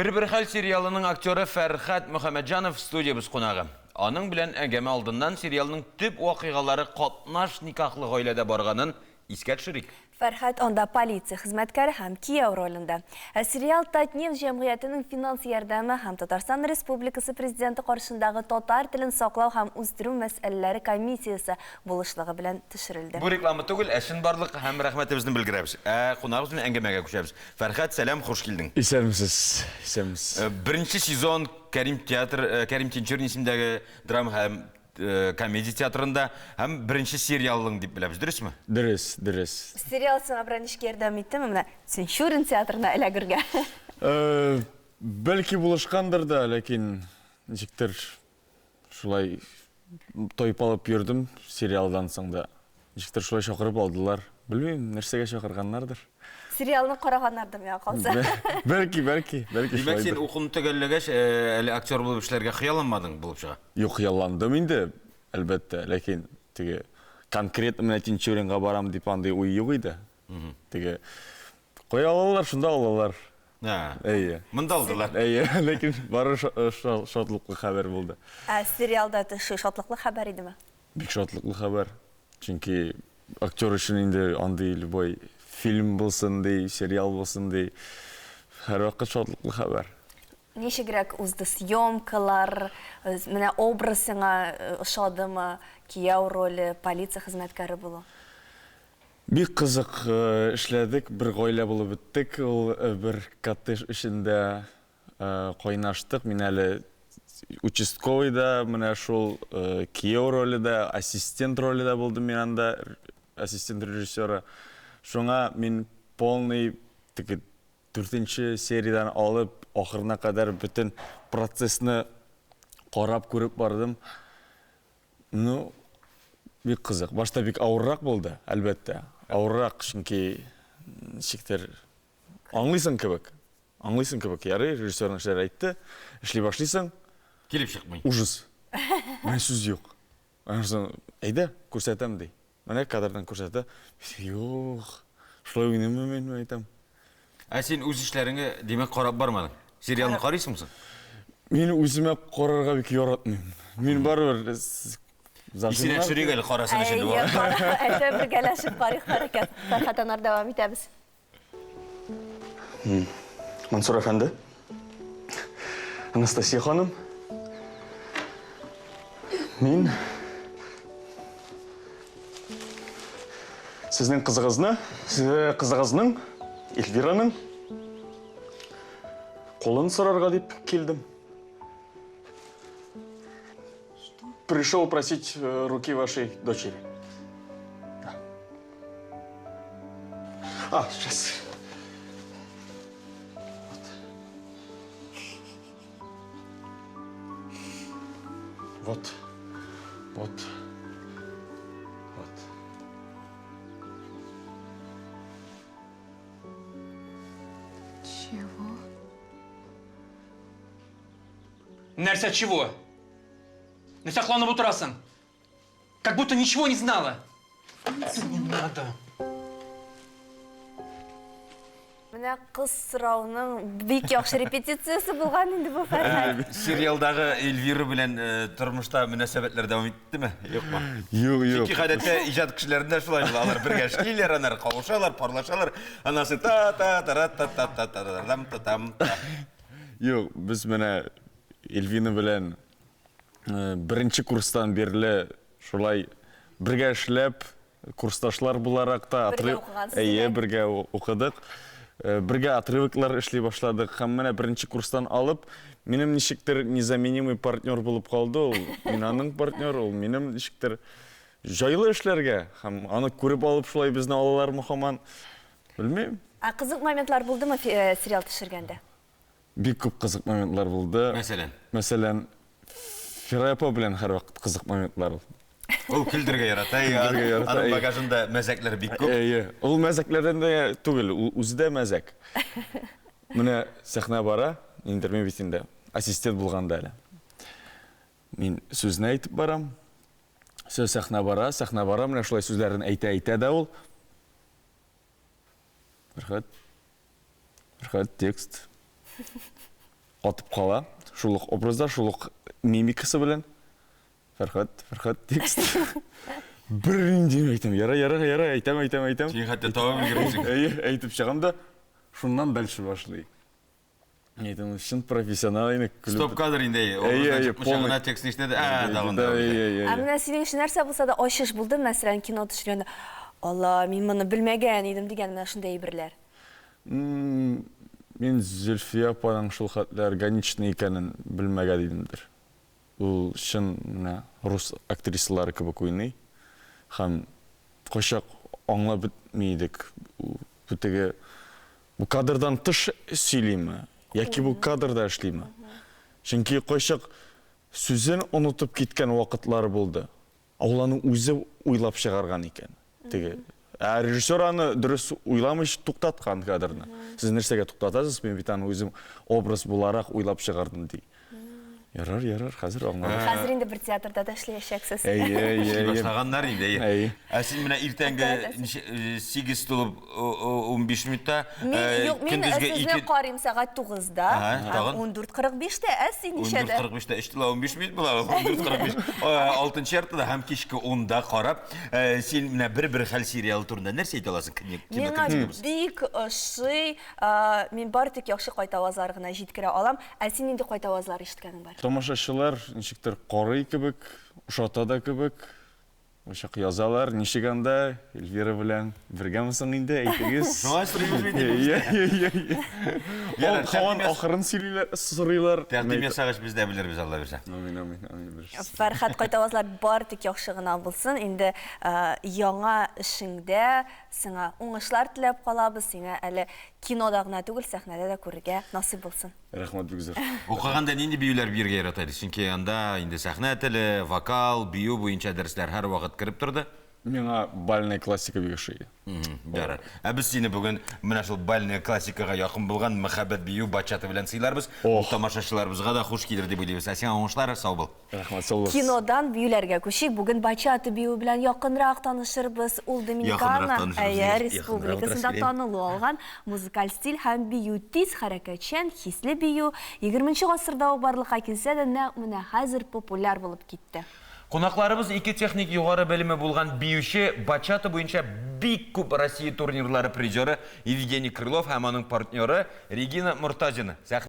Бер-бер хәл сериалының актеры Фәрхәт Мөхәммәтҗанов студиябез кунагы. Аның белән әңгәмә алдыннан сериалның төп вакыйгалары катнаш никахлы гаиләдә барганын искә төшерик. Фәрхәт анда полиция хезмәткәре һәм кияү ролендә. Ә сериал Татнефть җәмгыятенең финанс ярдәме һәм Татарстан Республикасы Президенты каршындагы татар телен саклау һәм үстерү мәсьәләләре комиссиясе булышлыгы белән төшерелде. Бу реклама түгел, ә чынбарлык һәм рәхмәтебезне белгерәбез. Ә кунагыбыз белән әңгәмәгә күчәбез. Фәрхәт, сәлам, хуш килдең. Исәнмесез, исәнмесез. Беренче сезон Кәрим театр, Кәрим Тинчурин исемендәге драма һәм комедия театрында һәм беренче сериалың дип беләбез, дөресме? Дөрес, дөрес. Сериал сиңа берәр ничек ярдәм иттеме менә Тинчурин театрына эләгергә? Бәлки булышкандыр да, ләкин ничектер шулай тайпалып йөрдем сериалдан соң да. Ничектер шулай чакырып алдылар. Белмим, нәрсәгә чакырганнардыр. Сериалны караганнардыр миңа калса. Бәлки, бәлки, бәлки Димәк, син шулайдыр. укуны төгәлләгәч, әле актер булып эшләргә хыялланмадың булып чыга? Юк, хыялландым инде, әлбәттә, ләкин теге конкретно менә Тинчуринга барам дип андый уй юк иде. Теге кая алалар, шунда алалар. Әйе. Монда алдылар. Әйе, ләкин бары шатлыклы хәбәр булды. Ә сериалда төшү шатлыклы хәбәр идеме? Бик шатлыклы хәбәр. Чөнки актер өчен инде андый любой фильм булсын ди, сериал булсын ди, һәрвакыт шатлыклы хәбәр. Ничегрәк узды съемкалар? Менә образ сиңа ошадымы? Кияү роле, полиция хезмәткәре булу. Бик кызык эшләдек, бер гаилә булып беттек ул бер коттедж эчендә. Кайнаштык. Мин әле участковый да, менә шул кияү роле дә, ассистент роле дә булдым мин анда, ассистент режиссера. Шуңа мин полный теге дүртенче сериядән алып ахырына кадәр бөтен процессны карап, күреп бардым. Ну, бик кызык. Башта бик авыррак булды, әлбәттә. Авыррак, чөнки ничектер аңлыйсың кебек. Аңлыйсың кебек, ярый, режиссер нәрсәләр әйтте, эшли башлыйсың. Килеп чыкмый. Ужас. Менә сүз юк. Аннан соң, әйдә, күрсәтәм, ди. Менә кадрдан күрсәтә. Юк, шулай уйныйммы мин, мин әйтәм. Ә син үз эшләреңә, димәк, карап бармадың? Сериалны карыйсыңмы соң? Мин үземә карарга бик яратмыйм. Мин барыбер Исенә төшерик әле, карасын өчен. Әйе, әйдә бергәләшеп карыйк, Фәрхәт. Фәрхәт, аннары дәвам итәбез. Мансур әфәнде. Анастасия ханым. Мин сезнең кызыгызны, кызыгызның Эльвираның кулын сорарга дип килдем. Пришел просить э, руки вашей дочери. Да. А, сейчас. Вот. Вот. Вот. Чего? Нәрсә чего? Нәрсә кыланып утырасың? Как будто ничего не знала. Не надо. Менә кыз сорауның бик яхшы репетициясе булган инде бу Фәрхәт. Сериалдагы Эльвира белән тормышта мөнәсәбәтләр дәвам иттеме, юкмы? Юк, юк. Чөнки гадәттә иҗат кешеләрендә шулай була. Алар бергә эшлиләр, аннары кавышалар, парлашалар, аннан соң та та та та та та та та та там та. Юк, без менә Эльвина белән беренче курстан бирле шулай бергә эшләп, курсташлар буларак та Бергә укыгансыз, Әйе, димәк. бергә укыдык. Бергә отрывоклар эшли башладык һәм менә беренче курстан алып, минем ничектер незаменимый партнер булып калды ул. Мин аның партнер, ул минем ничектер җайлы эшләргә һәм аны күреп алып шулай безне алалармы һаман, белмим. Ә кызык моментлар булдымы сериал төшергәндә? Бик күп кызык моментлар булды. Мәсәлән? Мәсәлән, Фирая апа белән һәрвакыт кызык моментлар ул. Ул көлдерергә ярата, Көлдерергә ярата, аның әйе. багажында мәзәкләр бик күп. Әйе. Ул мәзәкләрдән дә түгел, ул үзе дә мәзәк. Менә сәхнә бара, ниндидер мин бит инде ассистент булганда әле. Мин сүзне әйтеп барам. Все, сәхнә бара, сәхнә бара, менә шулай сүзләрен әйтә-әйтә дә ул. Рәхәт. Рәхәт текст. Катып кала. Шул ук образда, шул ук мимикасы белән. Фәрхәт, Фәрхәт, текст. Бернинди әйтәм. Ярай, ярай, ярай, әйтәм, әйтәм, әйтәм. Син хәтта табып өлгермисең. Әйе, әйтеп чыгам да, шуннан дальше башлый. Әйтәм, чын профессионал инде. Стоп кадр инде, әйе. Образдан чыкмыйча гына текстны ишетә дә, ә, тагын да. Ә менә синең өчен нәрсә булса да ачыш булды, мәсәлән, кино төшергәндә, Алла, мин моны белмәгән идем дигән менә шундый әйберләр. Мин Зөлфия апаның шул хәтле органичный икәнен белмәгән идемдер. Ул чын менә рус актрисалары кебек уйный һәм кайчак аңлап бетми идек, бу теге бу кадрдан тыш сөйлиме яки бу кадрда эшлиме. Чөнки кайчак сүзен онытып киткән вакытлары булды. Ә ул аны үзе уйлап чыгарган икән. Теге. Ә режиссер аны дөрес уйламыйча туктаткан кадрны. Сез нәрсәгә туктатасыз, мин бит аны үзем образ буларак уйлап чыгардым, ди. Ярар, ярар, хәзер аңладык. Хәзер инде бер театрда да эшләячәксез. Әйе, әйе, Эшли әйе. башлаганнар инде, әйе. Әйе. Ә син менә иртәнге ничә, 8 тулып 15 минутта, Мин, юк, мин көндезге сезне 2 карыйм сәгать 9-да Ага, һәм тагын? 14:45-тә, ә син ничәдә? 14:45-тә 3 тула 15 минут була, 14:45. Алтынчы яртыда һәм кичке 10-да карап, син менә бер-бер хәл сериалы турында нәрсә әйтә аласың, Миңа кинокритигыбыз? бик ошый, мин бары тик яхшы кайтавазлар гына җиткерә алам. Ә син нинди кайтавазлар ишеткәнең бар? Тамашачылар ничектер карый кебек, ошата да кебек. Кайчак язалар, ничек анда, Эльвира белән бергәме соң инде, әйтегез. Шуңа сорыйбыз бит инде. Иә, иә, иә, иә. Һаман ахырын сөйлиләр, сорыйлар. Тәкъдим ясагач, без дә белербез, Алла бирсә. Амин, амин, амин, белерсез. Фәрхәд, кайтавазлар бары тик яхшы гына булсын. Инде яңа эшеңдә сиңа уңышлар теләп калабыз. Сине әле кинода гына түгел, сәхнәдә дә күрергә насыйп булсын. Рәхмәт бик зур. Укыганда нинди биюләр биергә ярата идек? Чөнки анда инде сәхнә теле, вокал, бию буенча дәресләр һәрвакыт кереп торды. Миңа бальная классика бик ошый. Ярар. Ә без сине бүген менә шул бальная классикага якын булган мәхәббәт бию бачата белән сыйларбыз. Ул тамашачыларыбызга да хуш килер дип уйлыйбыз. Ә сиңа уңышлар, сау бул. Рәхмәт, сау булыгыз. Кинодан биюләргә күчик. Бүген бачата биюе белән якынрак танышырбыз. Ул Доминикана әйе, республикасында танылу алган музыкаль стиль һәм бию. Тиз хәрәкәтчән, хисле бию. Егерменче гасырда ук барлыкка килсә дә, нәкъ менә хәзер популяр булып китте. Кунакларыбыз ике техник югары белеме булган биюче, бачата буенча бик күп Россия турнирлары призеры Евгений Крылов һәм аның партнеры Регина Мортазина.